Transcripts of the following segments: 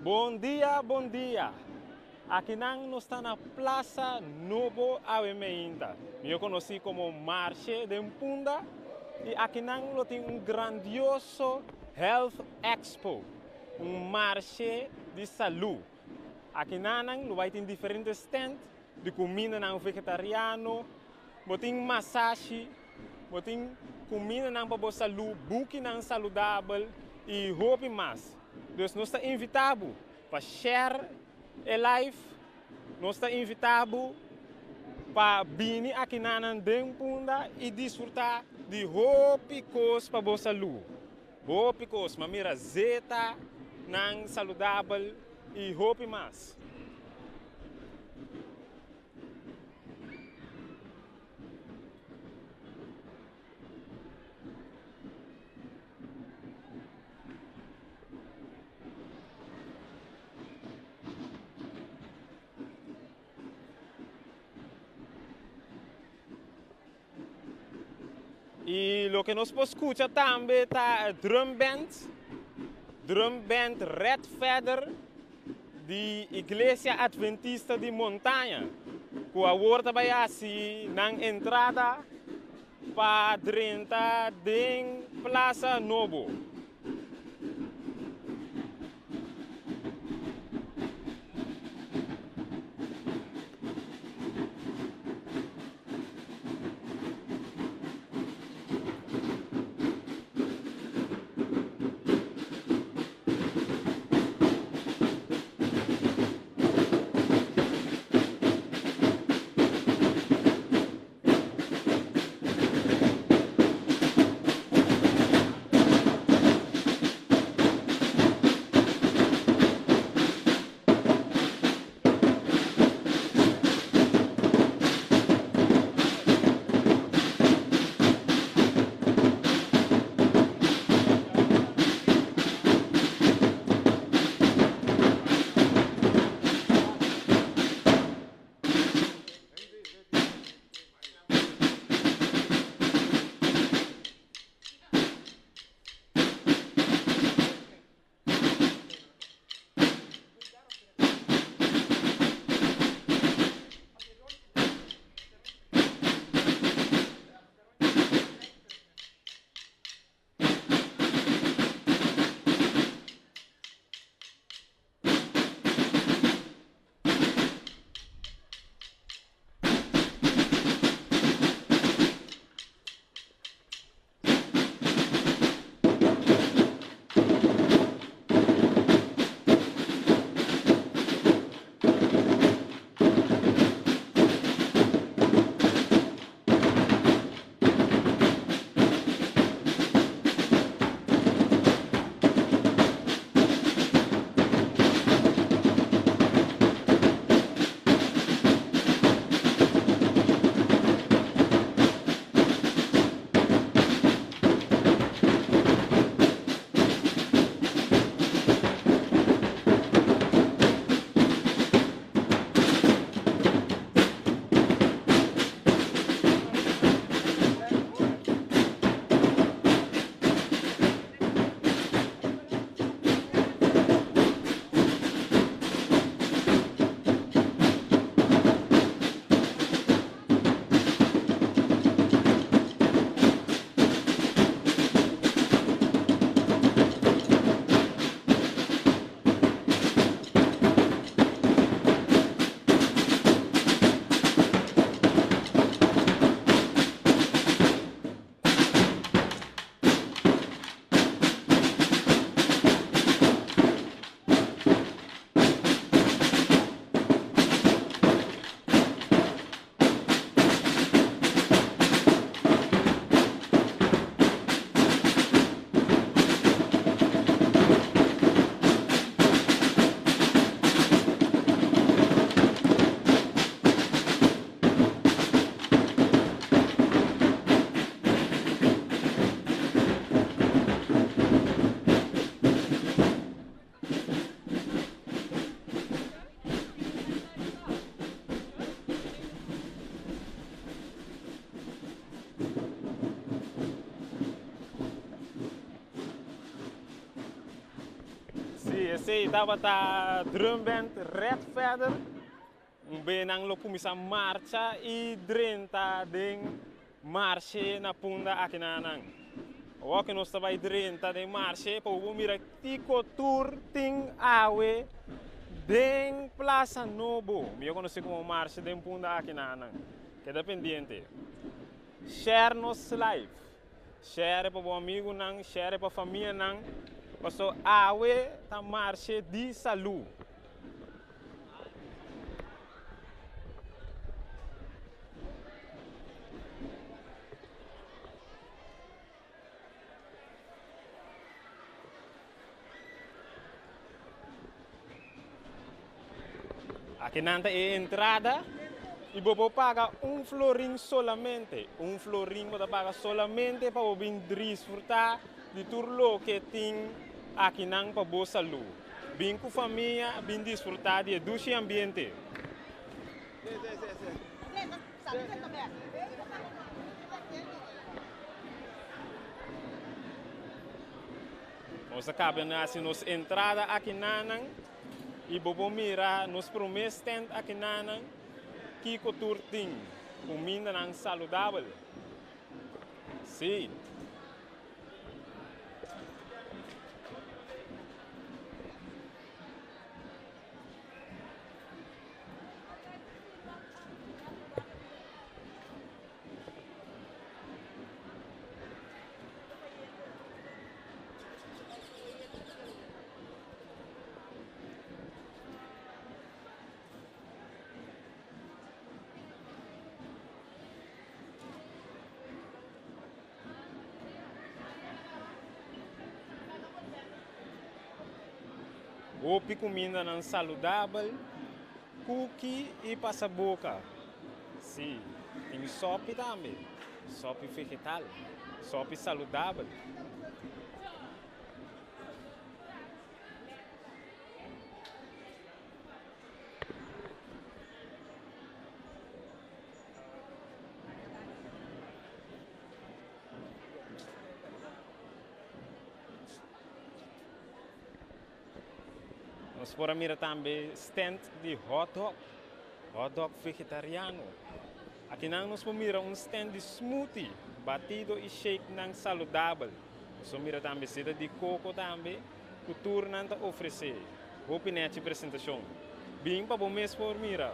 Bon dia, bon dia. Akinan nos ta na Plaza Nobo awe meinta, mihó konosí komo Marshe den Punda, i akinan lo tin un grandioso Health Expo, un marshe di salú. Akinanan lo bai tin diferente stand di kumindanan vegetariano, bo tin masashi, bo tin kumindanan pa bo salú, bukinan saludabel i hopi mas. Dus nos ta invitá bo pa share e live, nos ta invitá bo pa bini akinanan den Punda i disfrutá di hopi kos pa bo salú. Hopi kos, ma mira zeta nan saludabel i hopi mas. I loke nos por skucha tambe ta drum band, drum band Red Feather di Iglesia Adventista di Montaña, ku awor ta bai hasi nan entrada pa drenta den Plaza Nobo. Sí, esei tabata drumband Red Feather. Un be nan lo kuminsá marcha i drenta den marshe na Punda aki na nan. Awor ku nos ta bai drenta den marshe pa bo mira kiko tur tin awe den Plaza Nobo, mihó konosí komo marshe den Punda aki na nan. Keda pendiente. Share nos live. Share pa bo amigunan, share pa famianan, paso awe ta marshe di salú. Aki nan ta e entrada y bo por paga un florin solamente. Un florin bo ta paga solamente pa bo bin disfruta di tur loke tin aki nan pa bo salud. Bin cu famia, bin disfruta di e dushi ambiente. Nos a caba na haci nos entrada aki nanan y bo por mira nos prome stand aki nanan kico tur tin, cumindanan saludabel. Si. Hopi kumindanan saludabel, kuki i pasaboka. Sí, tin sòpi tambe, sòpi vegetal, sòpi saludabel. Nos por a mira tambe stand di hot dog, hot dog vegetariano. Akinan nos por mira un stand di smoothie, batido y shakenan saludabel. Nos por mira tambe seda di coco tambe cu tur nan ta ofrece. Hopi nechi presentacion. Bin pa bo mes por mira.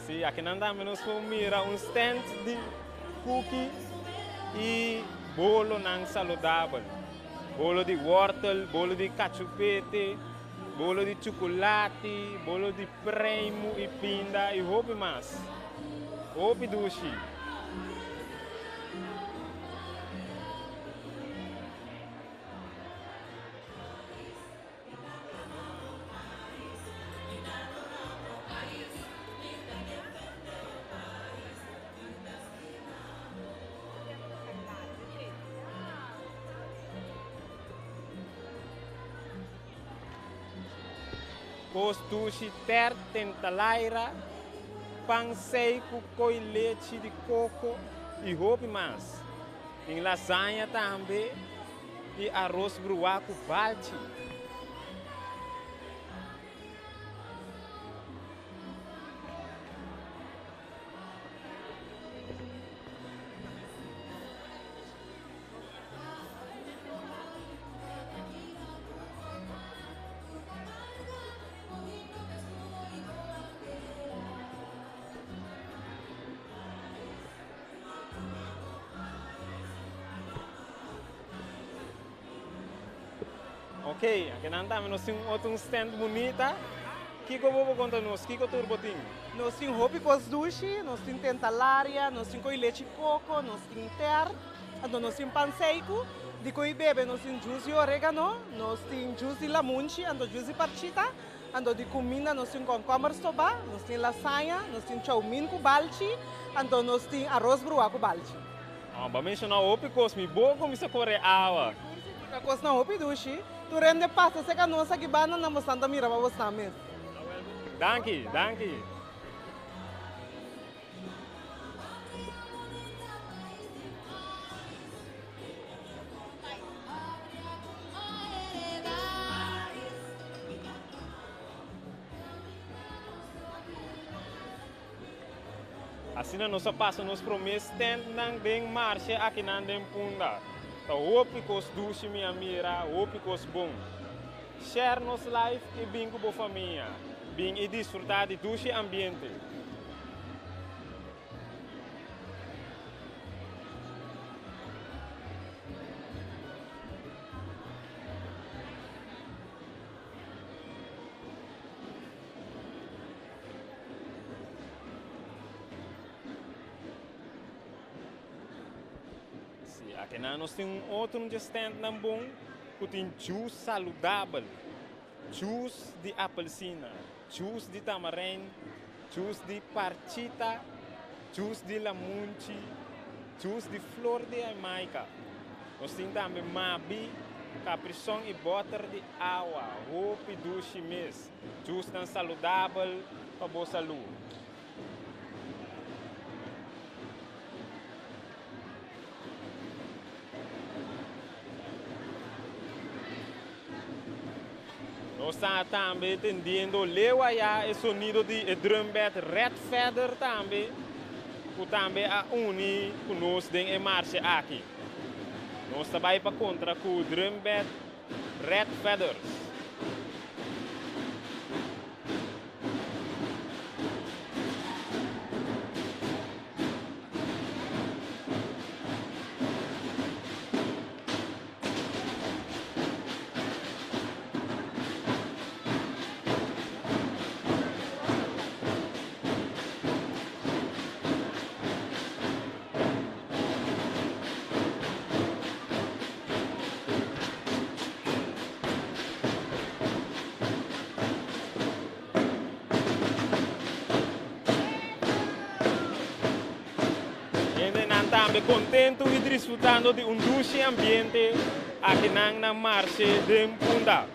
Sí, akinan tambe nos por mira un stand di cookie y bolonan saludabel. Bolo di wortel, bolo di cachupete, bolo di chuculati, bolo di preimu y pinda y hopi mas. Hopi dushi. Kos dushi tert tentalaira, pan sei ku koi lechi di koko i hopi mas. Tin lasaña tambe i aros bruá ku balchi. Ok, akinan tambe nos tin otro un stand bunita. Kiko bo por konta nos? Kiko tur bo tin? Nos tin hopi kos dushi, nos tin tentalaria, nos tin koi lechi koko, nos tin tert, anto nos tin pan seiku. Di koi bebe nos tin juice di oregano, nos tin juice di lamunchi, anto juice di parchita. Anto di kuminda nos tin kònkòmber stobá, nos tin lasaña, nos tin choumin ku balchi, anto nos tin aros bruá ku balchi. Bo a menshoná hopi kos, mi bo kuminsá kore awa. Sigur, sigur, ta kosnan hopi dushi. Tur hende pasa serka nos aki banda nan bosan ta mira pa bosan mes. Danki, danki. Asina nos a pasa nos promé stèntnan den marshe akinan den Punda. Ta hopi kos dushi mi a mira, hopi kos bon. Share nos live i bin ku bo famia. Bin i disfrutá di dushi ambiente. Sí, akinan nos tin un otro un dje standnan bon ku tin juice saludabel. Juice di apelsina, juice di tamarijn, juice di parchita, juice di lamunchi, juice di flor di Jamaica. Nos tin tambe mabi, caprison y boter di awa. Hopi dushi mes. Juicenan saludabel pa bo salú. Nos ta tambe tendiendo leu aya e sonido di e drumbed Red Feather tambe, ku tambe a uni ku nos den e marshe aki. Nos ta bai pa kontra ku drumbed Red Feathers. Hendenan tambe kontentu i disfrutando di un dushi ambiente akinan na Marshe den Punda.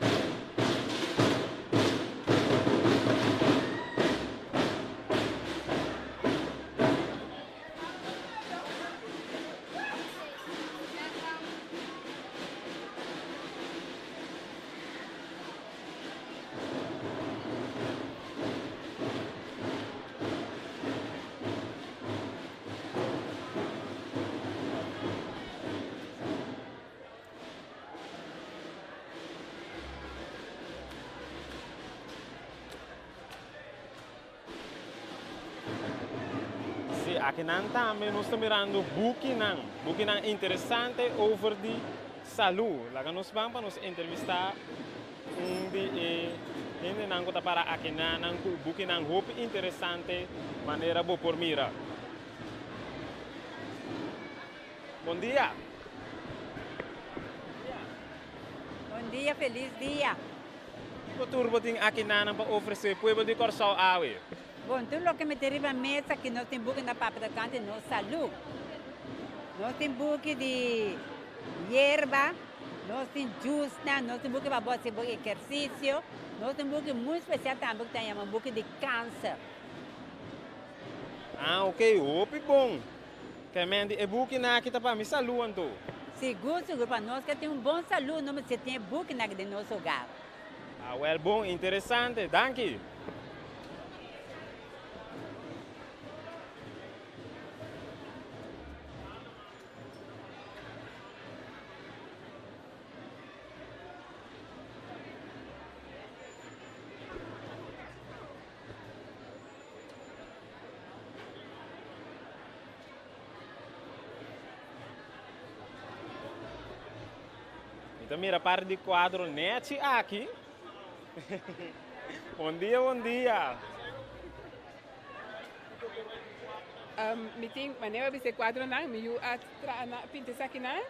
Sí, akinan tambe nos ta mirando bukinan, bukinan interesante over di salú. Laga nos ban pa nos entrevistá un di e hendenan ku ta para akinanan ku bukinan hopi interesante manera bo por mira. Bon dia! Bon dia, felis dia! Kiko tur bo tin akinanan pa ofresé pueblo di Kòrsou awe? Bon, tur loke mi tin riba mesa ki nos tin buki na papia tokante nos salú. Nos tin buki di yerba, nos tin jusnan, nos tin buki pa bo hasi bo ehersisio, nos tin buki muy spesial tambe ku ta yama buki di kanser. Ah, ok, hopi bon. Kemen di e bukinan aki ta pa mi salú anto? Sigur, sigur, pa nos ke tin un bon salú no mester tin e bukinan aki den nos hogar. Ah, wèl bon, interesante, danki. Mi ta mira par di cuadro nechi aki. Bon dia, bon dia. Um, mi tin, manera bisa e cuadronan, mi yu a traha na, pinta esakinan.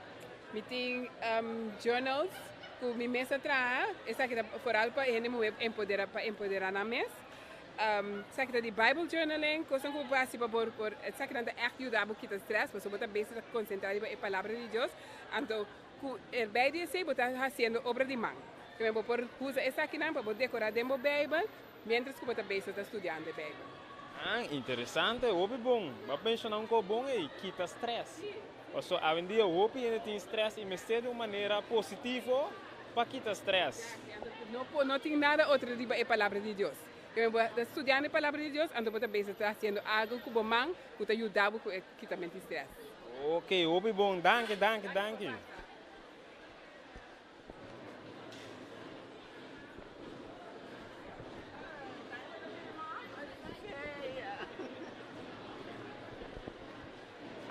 Mi tin um, journals ku mi mes a traha. Esaki ta vooral pa hende muhé empodera, pa empodera nan mes. Esaki ta di Bible journaling, kosnan ku bo por hasi pa bo por, esakinan ta ègt yuda bo kita strès, pasobra bo ta bes ta konsentrá riba e Palabra di Dios, anto ku erbij di esei bo ta hasiendo obra di man. Ke men bo por usa esakinan pa bo dekorá den bo Beibel miéntras ku bo ta bezig ta studiando e Beibel. Ah, interesante, hopi bon. Bo a menshoná un kos bon ei, kita strès. Pasobra awendia hopi hende tin strès i mester di un manera positivo pa kita strès. No por, no tin nada otro riba e Palabra di Dios. Ke men bo ta studiando e Palabra di Dios, anto bo ta bezig ta hasiendo algu ku bo man ku ta yuda bo ku e kitamento di strès. Ok, hopi bon. Danki, danki, danki.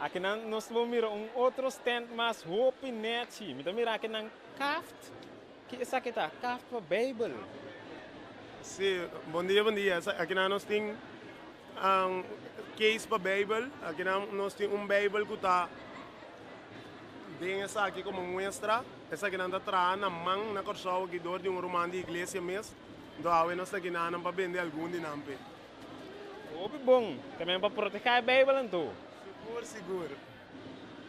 Akinan nos por mira un otro stand mas hopi nechi. Mi ta mira akinan kaft. Ki esaki ta? Kaft pa Bijbel. Sí, bon dia, bon dia. Akinan nos tin un case pa Bijbel. Akinan nos tin un Bijbel ku ta Den esaki komo muestra, esakinan ta traha na man na Kòrsou aki dor di un ruman di iglesia mes, nto awe nos ta gina nan pa bende algun di nan p'e. Hopi bon, tambe pa protehá e Beibel anto. Sigur, sigur.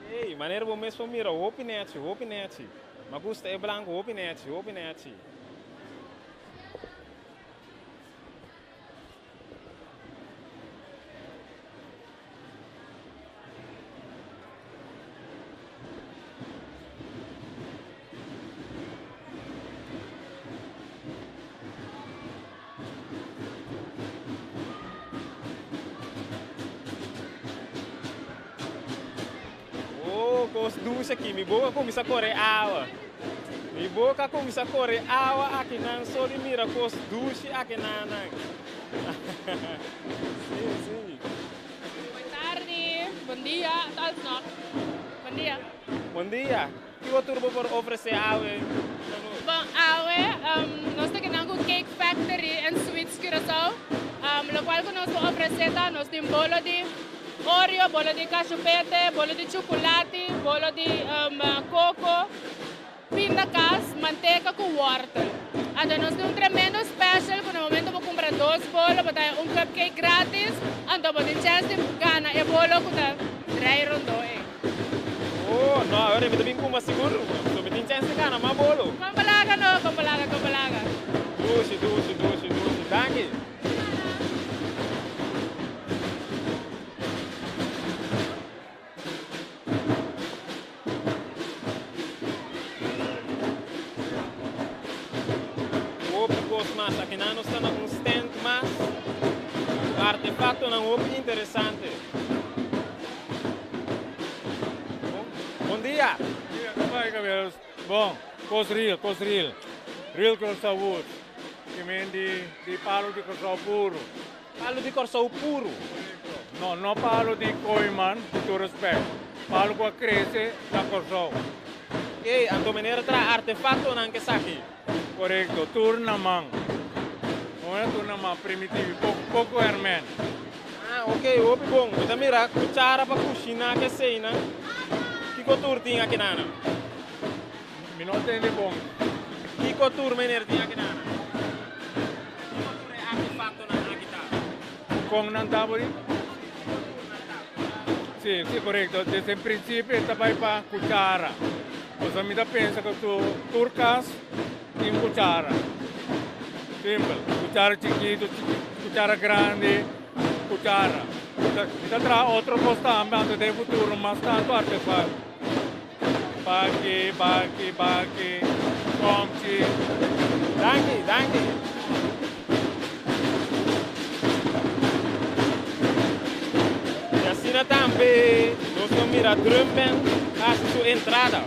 Ey, manera bo mes por mira, hopi nechi, hopi nechi. M'a gusta e blanku, hopi nechi, hopi nechi. Oh, kos dushi aki. Mi boka kuminsá kore awa. Mi boka kuminsá kore awa akinan so di mira kos dushi akinan. Sí, sí. Buen tardi, bon dia, tal nog. Bon dia. Bon dia. Ki otro bo por ofrece awe na nos? Bon, awe nos ta kinan cu Cake Factory and Sweets Curaçao. Locual cu nos por ofrece ta nos tin bolo di Oreo, bolo di cachupete, bolo di chuculati, bolo di coco. Pindakaas, manteka ku wortel. Anto nos tin un tremendo special ku na momento bo kumpra dos bolo bo ta haña un cupcake gratis, anto bo tin chèns di gana e bolo ku ta drei rondó ei. Oh, no, awor mi ta bin kuma sigur, so mi tin chèns di gana mas bolo. Kompalaga no, kompalaga, kompalaga. Dushi, dushi, dushi, dushi. Danki. Hopi kos mas. Akinan nos ta na un stand mas ku artefaktonan hopi interesante. Bon dia! Dia, kon bai Gabriel? Bon, kos real, kos real. Real Kòrsou Woods, ki men di di palu di Kòrsou puru. Palu di Kòrsou puru. No, no palu di Kooiman, ku tur respèt. Palu ku a krese na Kòrsou. Ey, anto meneer a traha artefaktonan ku esaki. Korekto, tur na man. Ora tur na man, primitivo, poko poko hèrmènt. Ah, ok, hopi bon. Mi ta mira kuchara pa kushiná ku eseinan. Kiko tur tin akinanan? Mi no tende bon. Kiko tur meneer tin akinanan? Kiko tur e artefaktonan aki ta? Kon nan ta bo di? Kiko tur nan ta? Si, si korekto. Desde en prinsipio e ta bai pa kuchara. Pasobra mi ta pensa ku tur kas tin kuchara. Simpel. Kuchara chikitu, kuchara grandi, kuchara. Mi ta traha otro kos tambe anto den futuro mas tantu artefakto. Baki, baki, baki, komchi. Danki, danki. Y asina tambe nos lo mira drum band haci su entrada.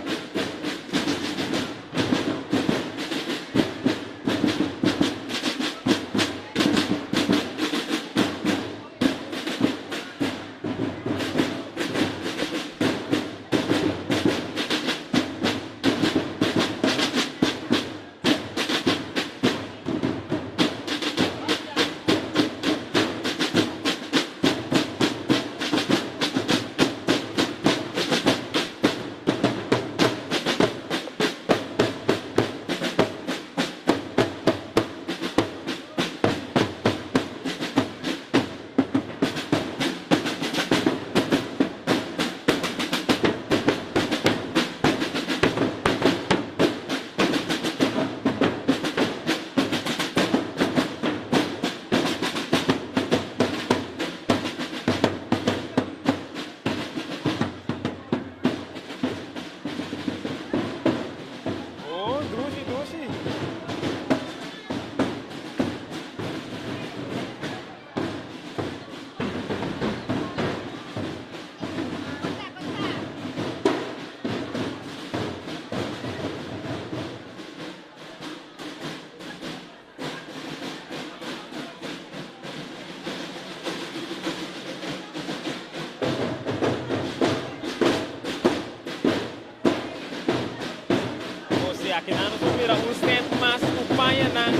Akinan nos por mira un stand mas ku pañanan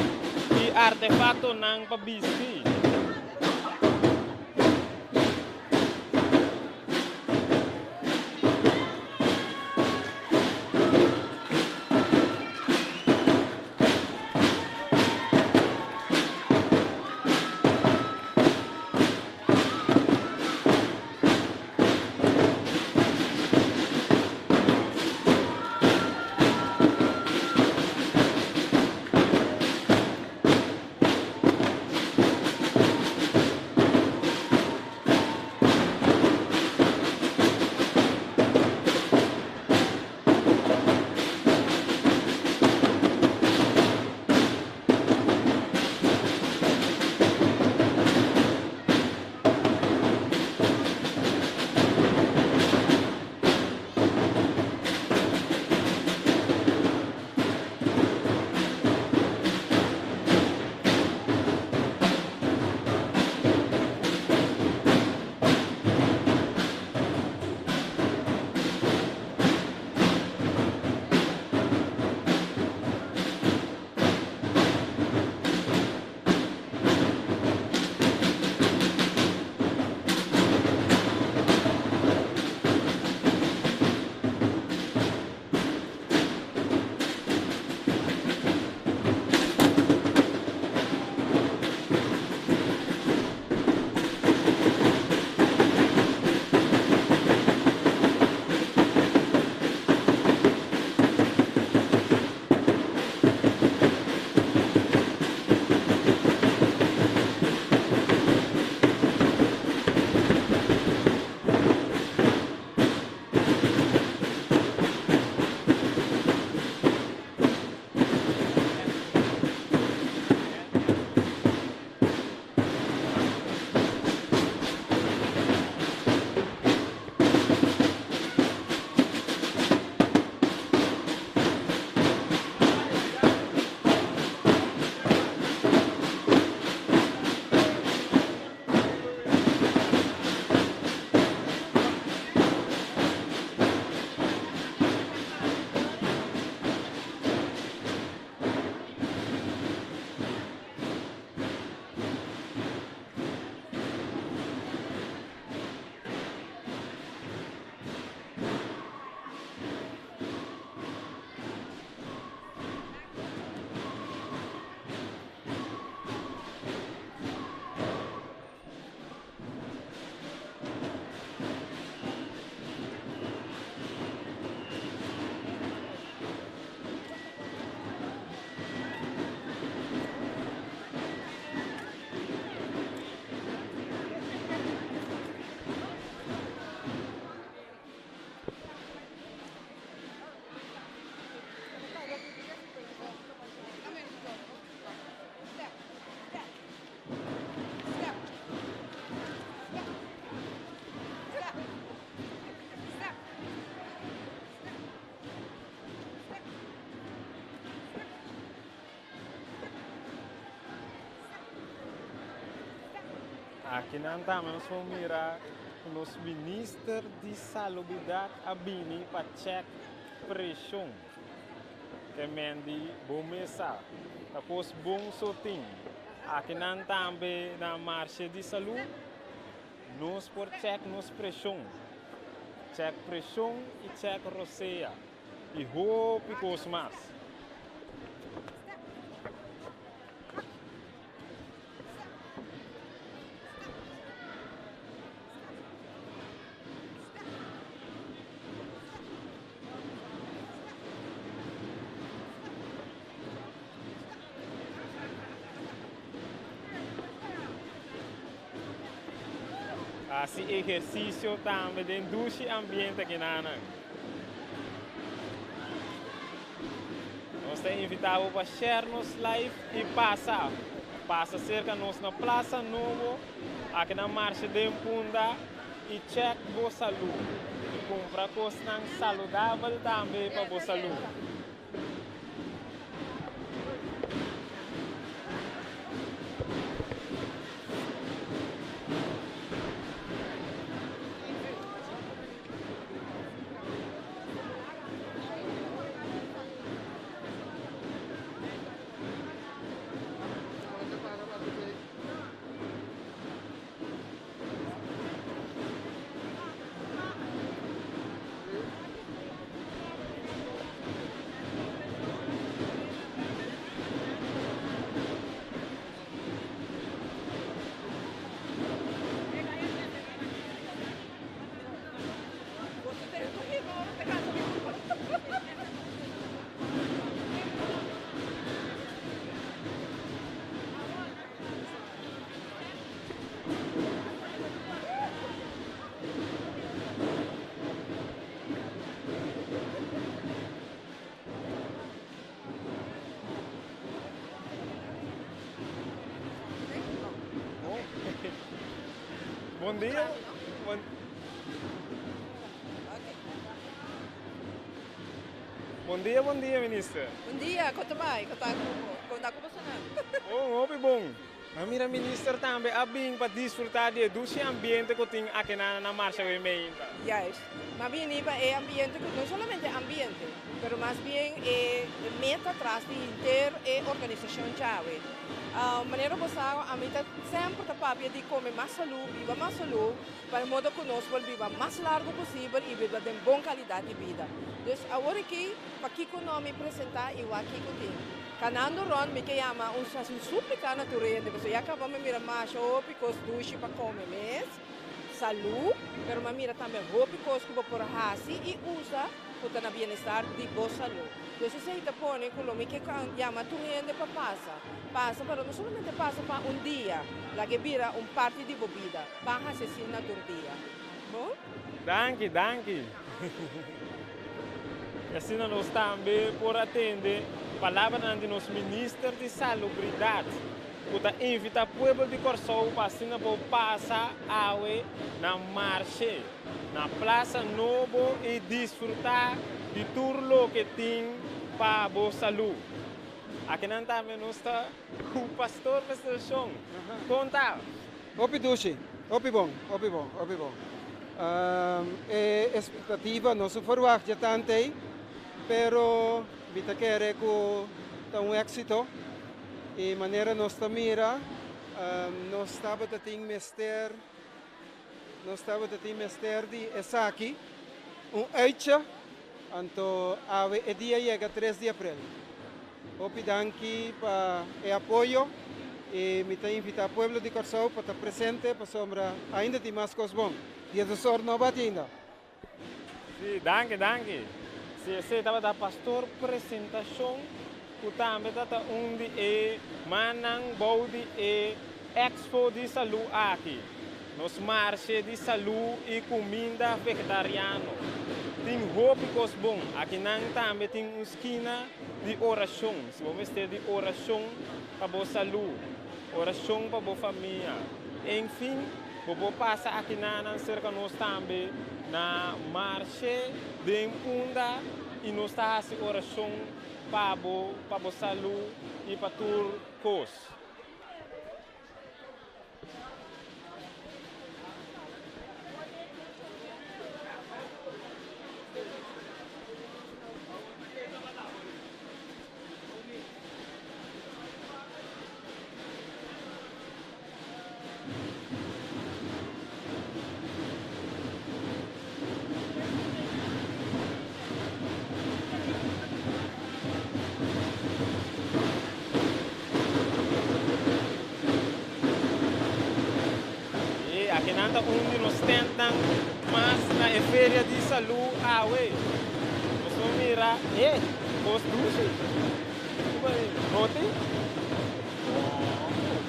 i artefaktonan pa bisti. Akinan tambe nos por mira ku nos minister di salubridat a bini pa chèk preshon. Te men di bo mesa ta kos bon so tin. Akinan tambe na Marshe di Salú nos por chèk nos preshon. Chèk preshon i chèk rosea i hopi kos mas. Hasi ehersisio tambe den dushi ambiente kinanan. Nos ta invitá bo pa share nos live i pasa. Pasa serka nos na Plaza Nobo, aki na Marshe den Punda i check bo salú. I kumpra kosnan saludabel tambe pa bo salú. Bon dia. Bon Bon dia, bon dia, minister. Bon dia, kon ta bai? Kon ta ku bo? Kon ta ku bosonan? Bon, hopi bon. Ma mira minister tambe a bin pa disfruta di e dushi ambiente ku tin akinan na Marsha Wemeinta. Juist. Ma bini pa e ambiente ku no solamente ambiente, pero mas bien e meta tras di henter e organisashon djawe. Manera bo sa ami ta semper ta papia di kome mas salú, biba mas salú, pa e modo ku nos por biba mas largu posibel i biba den bon kalidat di bida. Dus awor aki pakiko no mi presenta i wak kiko tin. Kanando rònt mi ke yama un hasi un súplika na tur hende pasobra ya kaba mi mira masha hopi kos dushi pa kome mes, salú, pero mi a mira tambe hopi kos ku bo por hasi i usa ku ta na bienestar di bo salú. Dus esei ta pone ku lo mi ke yama tur hende pa pasa, pasa pero no solamente pasa pa un dia, laga e bira un parti di bo bida, ban hasi asina na tur dia. Bon? Danki, danki. I asina nos tambe por a tende palabranan di nos Minister di Salubridat ku ta invitá pueblo di Kòrsou pa asina por pasa awe na marshe na Plaza Nobo i disfrutá di tur loke tin pa bo salú. Akinan tambe nos ta ku Pastor Presentacion. Kon ta? Hopi dushi, hopi bon, hopi bon, hopi bon. E expectativa no su verwacht dje tanta ei, pero mi ta kere cu ta un exito y manera nos ta mira nos tabata tin mester, nos tabata tin mester di esaki, un uitje, anto awe e dia yega tres di april. Hopi danki pa e apoyo y mi ta invita pueblo di Corsou pa ta presente pasobra ainda tin mas cos bon. Dia di sor no bati ainda. Si, danki, danki. Si esey tabata pastor presentacion cu tambe ta ta un di e mannan bou di e expo di salu aki. Nos marshe di salú i kuminda vegetariano. Tin hopi kos bon. Akinan tambe tin un skina di orashon. Si bo mester di orashon pa bo salú, orashon pa bo famia, enfin, bo por pasa akinanan serka nos tambe na marshe den Punda i nos ta hasi orashon pa bo, pa bo salú i pa tur kos. Y akinan ta un di nos tentnan mas na e feria di salú awe. Nos por mira e kos dushi. Roti?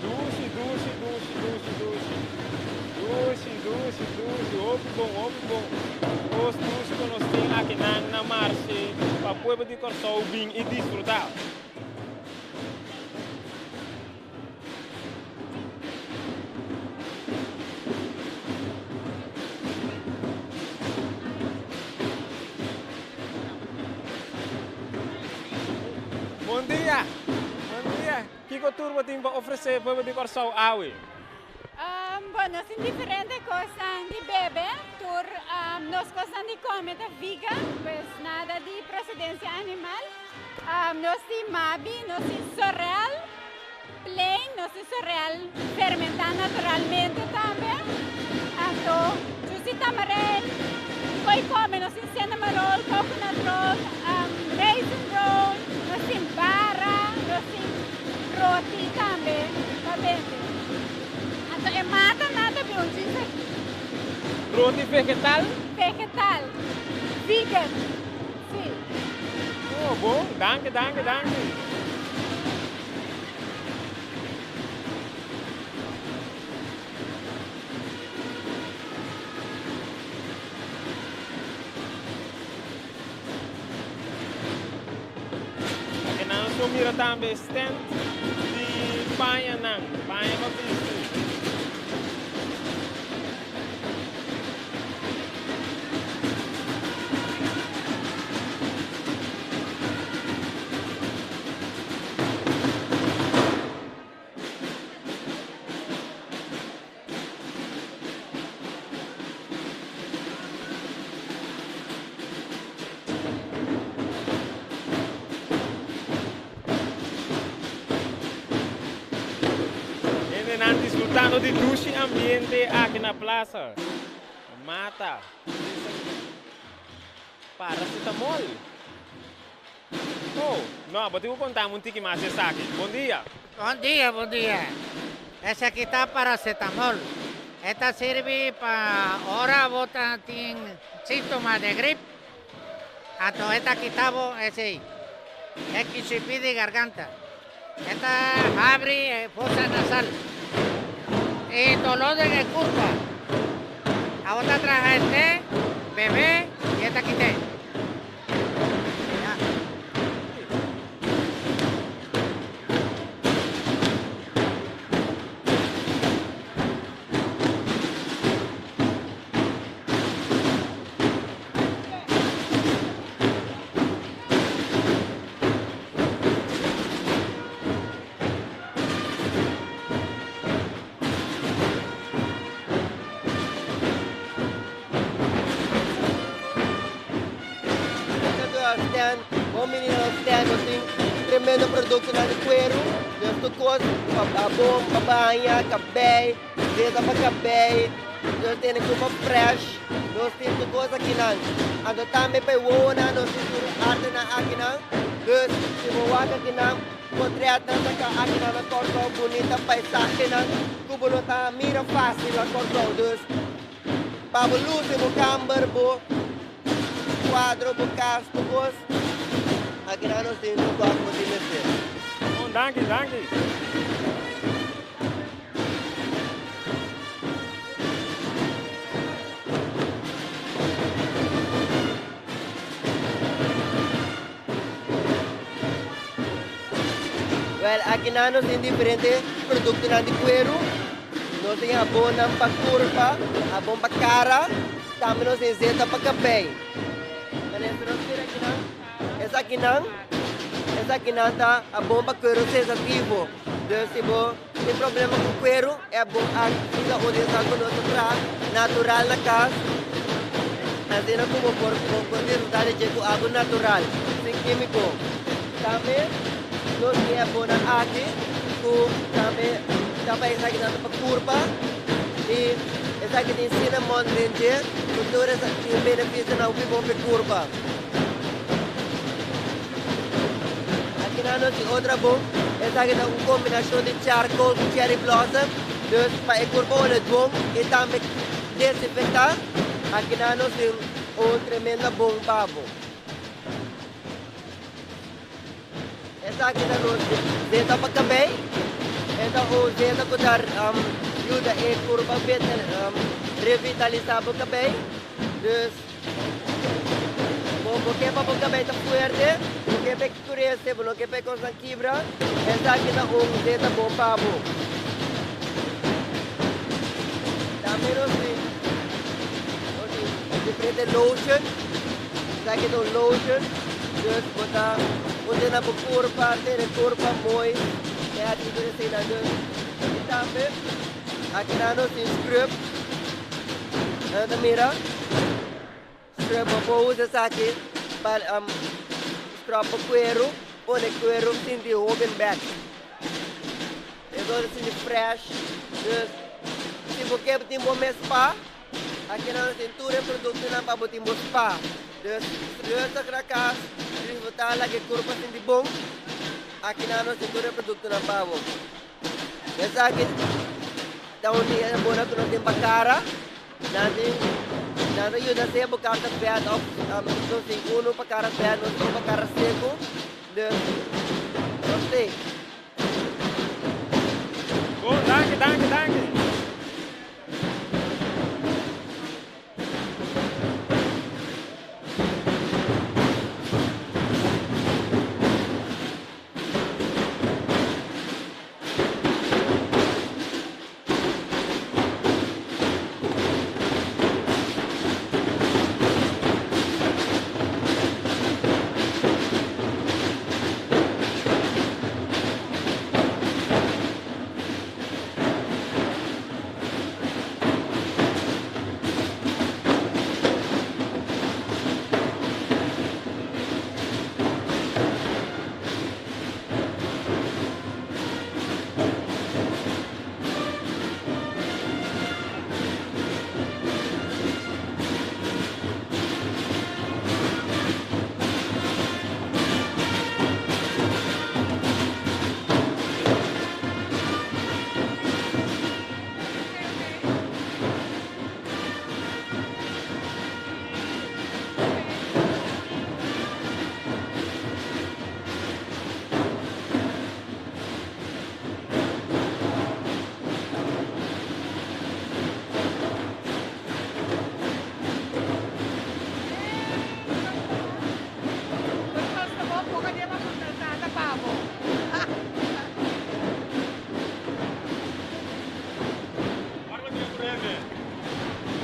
Dushi, dushi, dushi, dushi, dushi. Dushi, dushi, dushi. Hopi bon, hopi bon. Kos dushi ku nos tin akinan na marshe pa pueblo di Kòrsou bin i disfrutá. Bon dia! Bon dia! Kiko tur bo tin pa ofresé pueblo di Kòrsou awe? Bon, nos tin diferente kosnan di bebe. Tur nos kosnan di kome ta vegan, pues nada di prosedensia animal. Nos tin mabi, nos tin sorel plain, nos tin sorel fermentá naturalmente tambe. Anto jus di tamarijn, koi kome nos tin cinnamon roll, coconut roll, raisin roll, nos tin bara, nos tin roti tambe pa bende. Anto e matanan ta bin un djis aki. Roti vegetal? Vegetal, vegan. Sí. Oh, bon. Danki, danki, danki. Aki nan so mira tambe stand di pañanan, paña pa bisti. Hendenan disfrutando di dushi ambiente aki na plaza. Mata. Paracetamol. Oh, no, bo tin ku kontami un tiki mas di esaki. Bon dia. Bon dia, bon dia. Esaki ta paracetamol. E ta sirbi pa ora bo ta tin sintoma di grip. Anto e ta kita bo esei, e kishipí di garganta. E ta habri e fosa nasal i doló den e kurpa. Abo ta traha e té, bebé i e ta kit'é. Stand, bon bini na nos stand, nos tin tremendo productonan di cuero, nos tur cos pa abon, pa baña, cabey, zeta pa cabey, nos tene cupa fresh, nos tin tur cos akinan. Anto tambe pa e wowonan nos tin tur artenan akinan, dus si bo wak akinan, Potretnan ta ka akinan na Kòrsou, bunita paisahenan ku bo no ta mira fásil na Kòrsou. Dus pa bo lusi bo kamber, bo kuadro, bo kas, tur kos, akinan nos tin tur kos ku bo tin mester. Bon, danki, danki. Wel, akinan nos tin diferente produktonan di kueru. Nos tin habonnan pa kurpa, habon pa kara, tambe nos tin zeta pa kabei. Manera nos mira akinan, esakinan, esakinan ta habon pa kueru sensativo. Dus si bo tin problema ku kueru, e habon aki ta un di esnan ku nos ta traha natural na kas. Asina ku bo por bo por disfruta di dje ku algu natural, sin kimiko. Tambe nos tin e habonnan aki ku tambe ta pa esaki nan ta pa kurpa i esaki tin cinnamon den dje ku tur esaki tin benefisionan hopi bon pa e kurpa. Akinan nos tin otro habon, esaki ta un kombinashon di charcoal ku cherry blossom, dus pa e kurpa wòrdu bon i tambe desinfektá. Akinan nos tin un tremendo habon pa bo. Esaki ta nos zeta pa kabei. E ta un zeta ku ta yuda e kurpa revitalisá bo kabei. Dus, bo bo ke pa bo kabei ta fuerte, bo ke pa e krese, bo no ke pa e kosnan kibra, esaki ta un zeta bon pa bo. Tambe nos tin nos tin diferente lotion. Esaki ta un lotion, dus bo ta pone na bo kurpa, tene kurpa mooi, e haci tur eseinan dus. I tambe akinan nos tin scrub, nan ta mira scrub bo por usa esaki pa scrub bo kueru, pone kueru sinti hoben bek. E ta sinti fresh, dus si bo ke tin bo mes spa. Akinan nos tin tur e produktonan pa bo tin bo spa. Dus rustig na kas, disfrutá laga e kurpa sinti bon. Akinan nos tin tur e produktonan pa bo. Esaki ta un di e bona ku nos tin pa kara. Nan tin nan ta yuda sea bo kara ta vèt òf nos tin unu pa kara vèt, nos tin unu pa kara seku. Dus nos tin. Bon, danki, danki, danki.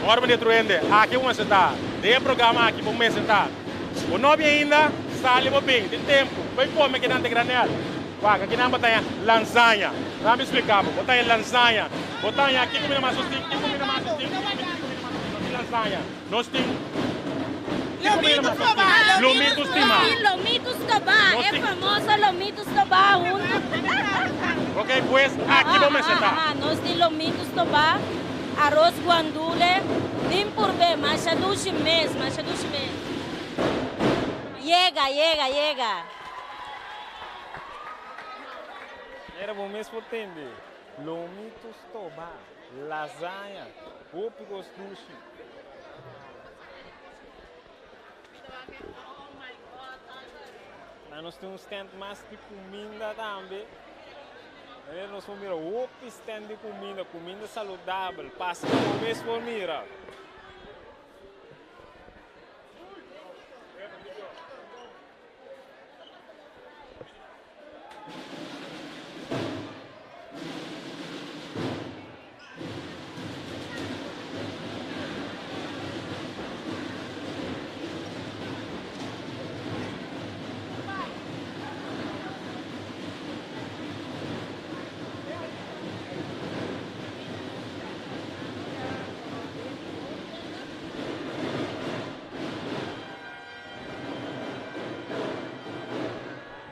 Ora bo netro hende, aki bo mester ta. Den e programa aki bo mester ta. Bo no bin ainda, sali bo bin. Tin tempu. Bai kome kinan te granel. Wak, akinan bo ta haña lanzaña. Laga mi splika bo. Bo ta haña lanzaña. Bo ta haña ki kumida mas nos tin? Ki kumida mas nos tin? Ki kumida mas nos tin? Nos tin lanzaña. Nos tin ki kumida mas nos tin? Lomitu stima. Lomitu stobá. E famoso lomitu stobá huntu. Ok, pues aki bo mester ta. Nos tin lomitu stobá, aros guandule, bin purbe, masha dushi mes, masha dushi mes. Yega, yega, yega. Mira bo mes por tende. Lomitu stobá, lasaña, hopi kos dushi. Na nos tin un stand mas di kuminda tambe. Manera nos por mira hopi stand di kuminda, kuminda saludabel. Pasa pa bo mes por mira.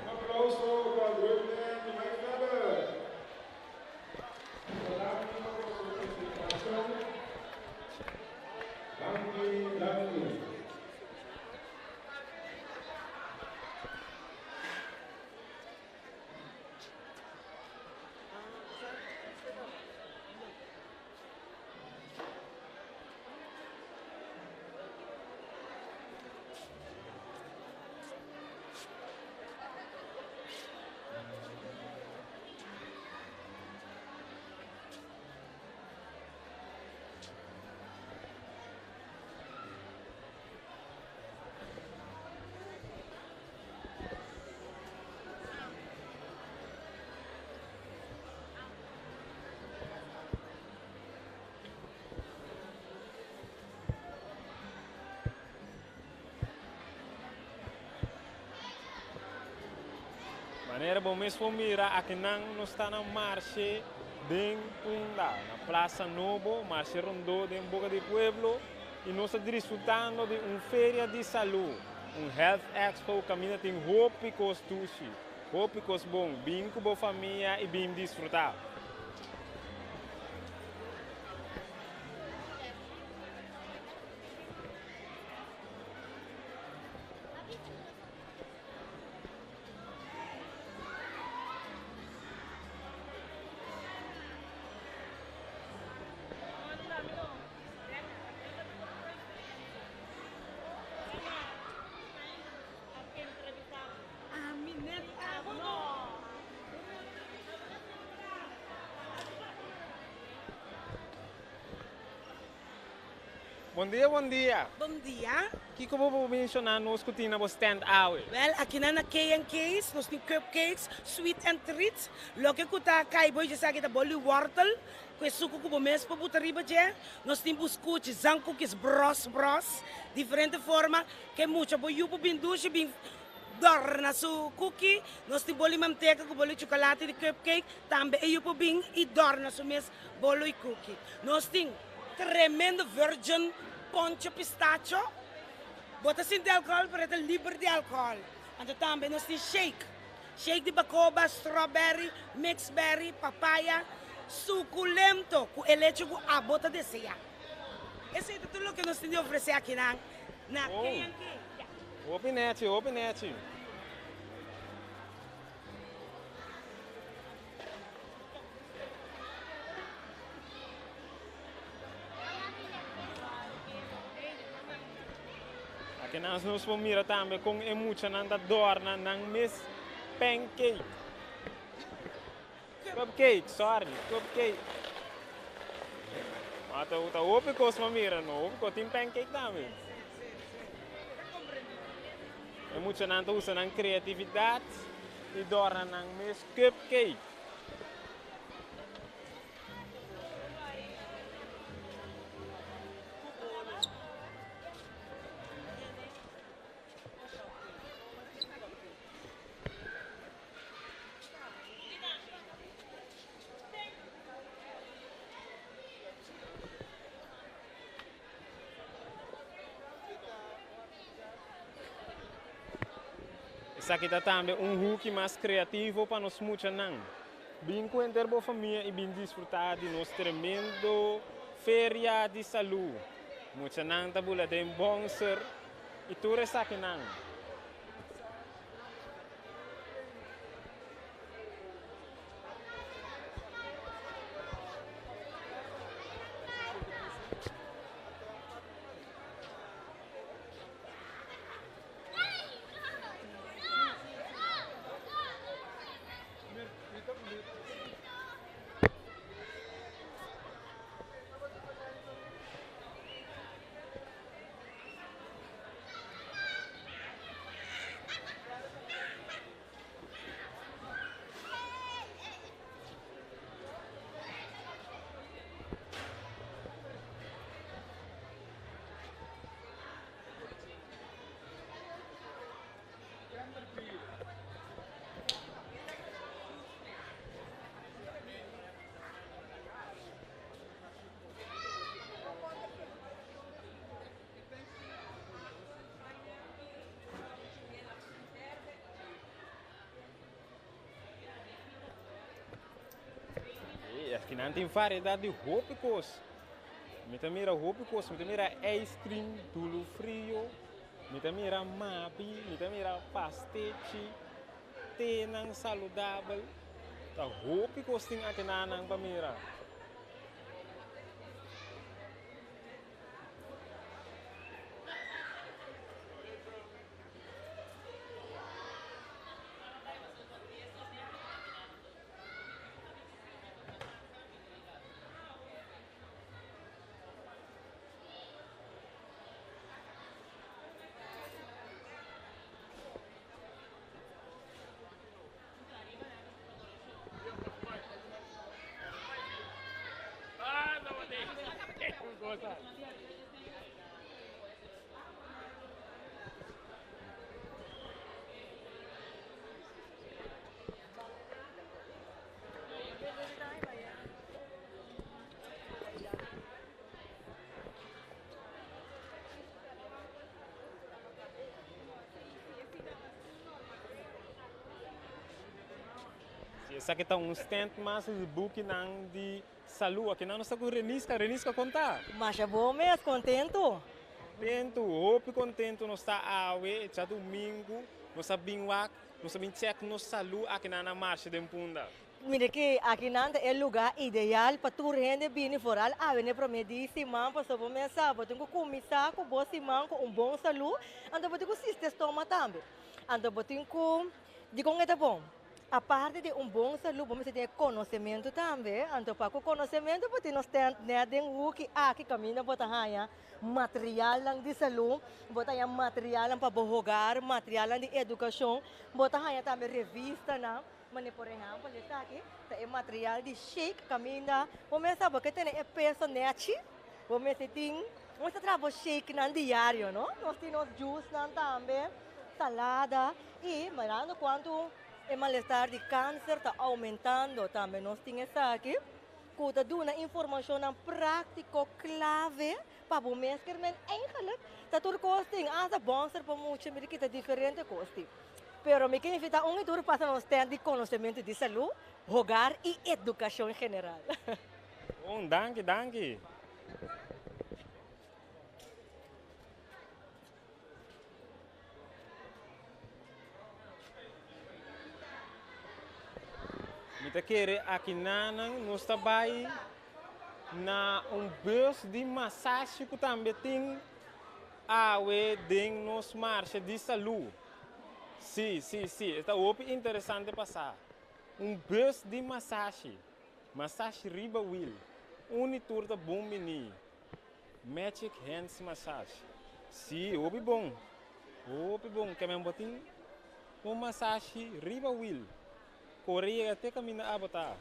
Un aplauso pa Rutney Mike Weber. Danki pa boso partisipashon. Danki, danki. Manera bo mes por mira akinan nos ta na marshe den Punda, na Plaza Nobo, marshe rondó den Boca di Pueblo y nos ta disfrutando di un feria di salú, un Health Expo kaminda tin hopi kos dushi, hopi kos bon. Bin ku bo famia y bin disfrutá. Bon dia, bon dia. Bon dia. Kiko bo por menshoná nos ku tin na bo stand awe? Wèl, akinan na K&K's nos tin cupcakes, sweet and treats. Loke ku ta kai bo esaki ta boli wòrtel ku e suku ku bo mes por buta riba dje. Nos tin buskuchi, zankoekjes, bros bros, diferente forma. Ke mucha bo yu por bin dushi bin dòrna su kuki. Nos tin boli manteka ku boli chokolate di cupcake. Tambe e yu por bin i dòrna su mes bolo i kuki. Nos tin. Tremendo virgin poncho pistacho. Bo ta sinti alcohol pero e ta liber di alcohol. Anto tambe nos tin shake. Shake di bacoba, strawberry, mixed berry, papaya, suculento cu e leche cu abo ta desea. Esey ta tur loke nos tin di ofrece akinan na K&K. Hopi nechi, hopi nechi. Aki nan nos por mira tambe kon e muchanan ta dorna nan mes pancake. Cupcake, sorry, cupcake. Ma ta ta hopi kos pa mira no, hopi kos. Tin pancake tambe. E muchanan ta usa nan kreatividat i dorna nan mes cupcake. Esaki ta tambe un huki mas kreativo pa nos muchanan. Bin ku henter bo famia i bin disfrutá di nos tremendo Feria di Salú. Muchanan ta bula den bònser i tur esakinan. Akinan tin variedat di hopi kos. Mi ta mira hopi kos. Mi ta mira ice cream, dulu frio. Mi ta mira mabi, mi ta mira pastechi, tenan saludabel. Ta hopi kos tin akinanan pa mira. Si esaki ta un stand mas di bukinan di salú. Akinan nos ta ku Reniska. Reniska, kon ta? Masha bon mes, kontentu. Kontentu, hopi kontentu nos ta awe, djadumingu. Nos a bin wak, nos a bin chèk nos salú akinan na Marshe den Punda. Mira ki akinan ta e luga ideal pa tur hende bini foral awe n'e prome di siman pasobra bo mes sa bo tin ku kuminsá ku bo siman ku un bon salú anto bo tin ku siste stoma tambe anto bo tin ku dikon e ta bon aparte di un bon salú bo mester tin e konosementu tambe anto pa ku konosementu bo tin nos tent nèt den huki aki kaminda bo ta haña materialnan di salú bo ta haña materialnan pa bo hogar materialnan di edukashon bo ta haña tambe revistanan. Mane por ehèmpel esaki ta e material di shake kaminda bo mester bo ke tene e peso nèchi, bo mester tin, bo mester traha bo shakenan diario no, nos tin nos juicenan tambe, salada i mirando kuantu e malestar di kanser ta oumentando tambe nos tin esaki ku ta duna informashonnan práktiko klave pa bo mes kermen eigenlik ta tur kos tin asta bònster pa mucha mira kita diferente kos tin. Pero mi ke invita un i tur pasa na un stand di konosementu di salú, hogar i edukashon general. Bon, danki, danki. Mi ta kere akinanan nos ta bai na un bus di masashi ku tambe tin Awe den nos marsha di salú. Sí, sí, sí, e ta hopi interesante pa sa. Un bus di masashi. Masashi riba wil. Uni tur ta bon bini. Magic Hands Massage. Sí, hopi bon. Hopi bon. Ke men bo tin un masashi riba wil. Kore yega te kaminda abo ta.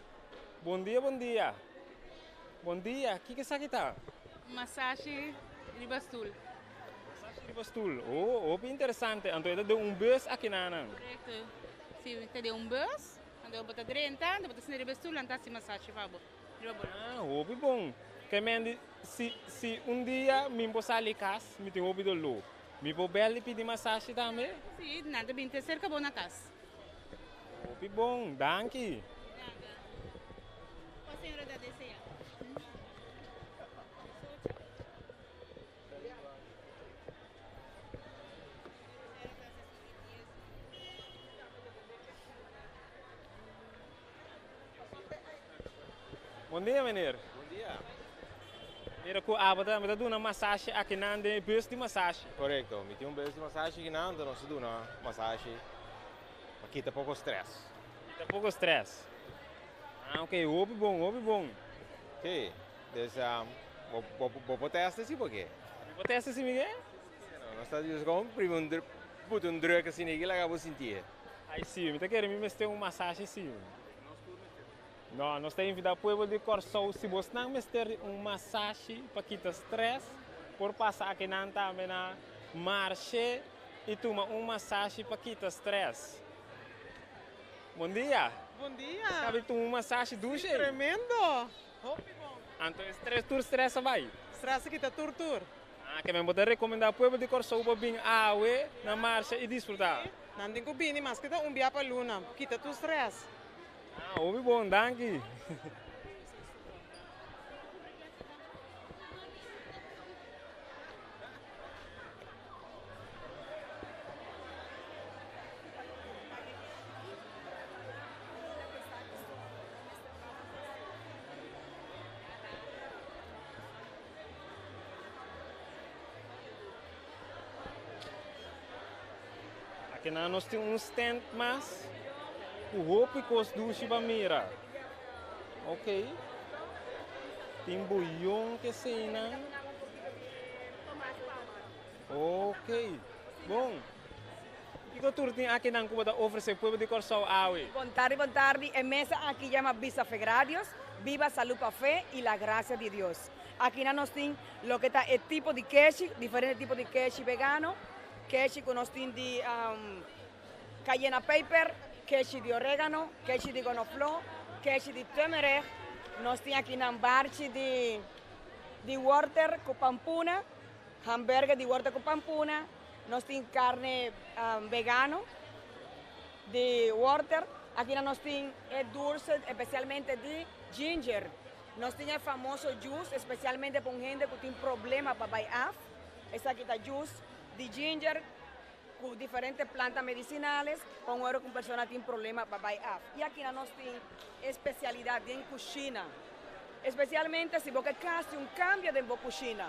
Bon dia, bon dia. Bon dia, kiko esaki ta? Masashi riba stul. Masashi riba stul. Oh, hopi interesante. Anto e ta den un bus aki nanan. Korekto. Si, ta den un bus. Anto bo ta drenta, anto bo ta sinta riba e stul, nan ta hasi masashi pa bo. Riba bo. Ah, hopi bon. Ke men di, si, si un dia mi por sali kas, mi tin hopi doló. Mi por bel i pidi masashi tambe? Si, nan ta bin te serka bo na kas. Hopi bon, danki. Di nada. Kua señora ta desea? Bon dia meneer. Bon dia. Mira ku abo ta ta duna masashi akinan den e bus di masashi. Korekto, mi tin un bus di masashi akinan, anto nos ta duna masashi pa kita poko stress. Kita poko stress. Ah ok, hopi bon, hopi bon. Si, dus bo bo por testa si bo ke. Mi por testa si mi ke? Nos ta just kon primi un puta un druk asina aki laga bo sinti e. Ai si, mi ta kere mi mester un masashi si. No, nos ta invita pueblo di Kòrsou si bosnan mester di un masashi pa kita stress por pasa akinan tambe na Marshe i tuma un masashi pa kita stress. Bon dia! Bon dia! Kabi tuma un masashi dushi ei? Tremendo! Hopi bon! Anto e stress tur stress a bai? Stress a kita tur tur. Ah, ke men bo ta rekomendá pueblo di Kòrsou pa bin awe na Marshe i disfrutá? Nan tin ku bini maske ta un bia pa luna, kita tur stress. Ah, hopi bon, danki. Akinan nos tin un stand mas ku hopi kos dushi pa mira. Ok. Tin buyon ke eseinan. Ok. Bon. Kiko tur tin akinan ku bo ta ofresé pueblo di Kòrsou awe? Bon tardi, bon tardi. E mesa aki yama Bisa Fegradios, Viva Salud pa Fe y la Gracia di Dios. Akinan nos tin loke ta e tipo di keshi, diferente tipo di keshi vegano, keshi ku nos tin di cayena pepper, keshi di oregano, keshi di gonofló, keshi di turmeric. Nos tin akinan barchi di di worter ku pampuna, hamburger di worter ku pampuna. Nos tin carne vegano di worter. Aki nos tin e dulce especialmente di ginger. Nos tin e famoso juice especialmente pa un hende cu tin problema pa bay af. Esaki ta juice di ginger cu diferente planta medicinales pa un ora cu un persona tin problema pa bay af. Y aki nos tin especialidad den cushina. Especialmente si bo ke casi un cambio den bo cushina.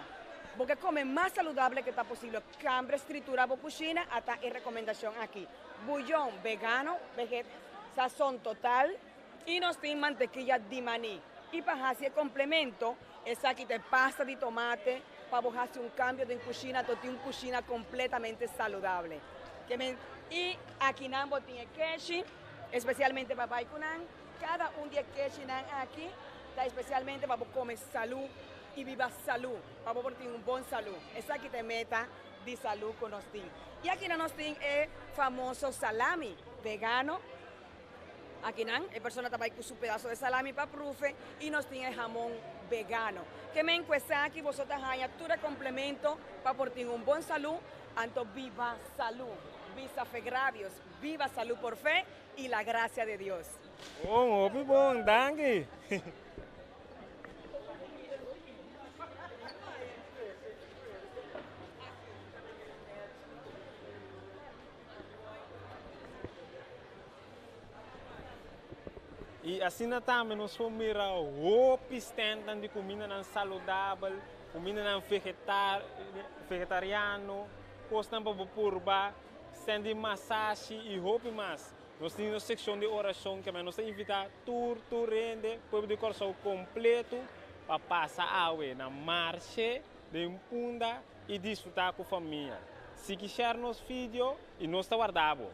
Bo ke come mas saludable ke ta posible. Cambia estructura bo cushina ata e recomendacion aki. Buyon vegano, veget, sazon total y nos tin mantequilla di mani. Y pa haci e complemento, esaki ta e pasta di tomate pa bo haci un cambio den cushina to tin un cushina completamente saludable. Ke men y akinan bo tin e keshi, especialmente pa bay cu nan. Kada un di e keshinan aki ta espesialmente pa bo kome salú i biba salú, pa bo por tin un bon salú. Esaki ta e meta di salú ku nos tin. I akinan nos tin e famoso salami vegano. Akinan e persona ta bai ku su pedaso di salami pa prufe i nos tin e hamon vegano. Ke men ku esaki boso ta haña tur e komplemento pa por tin un bon salú, anto biba salú. Bisa Fegradios, biba salú por fe y la gracia de Dios. Bon, hopi bon, danki. Y asina tambe nos por mira hopi standnan di cumindanan saludabel, cumindanan vegetal, vegetariano, cosnan pa bo purba. Stand di masashi y hopi mas. Nos tin nos seccion di oracion keme nos ta invita tur tur hende, pueblo di Corsou completo pa pasa awe na Marshe den Punda y disfruta cu famia. Sigui share nos video y nos ta warda bo.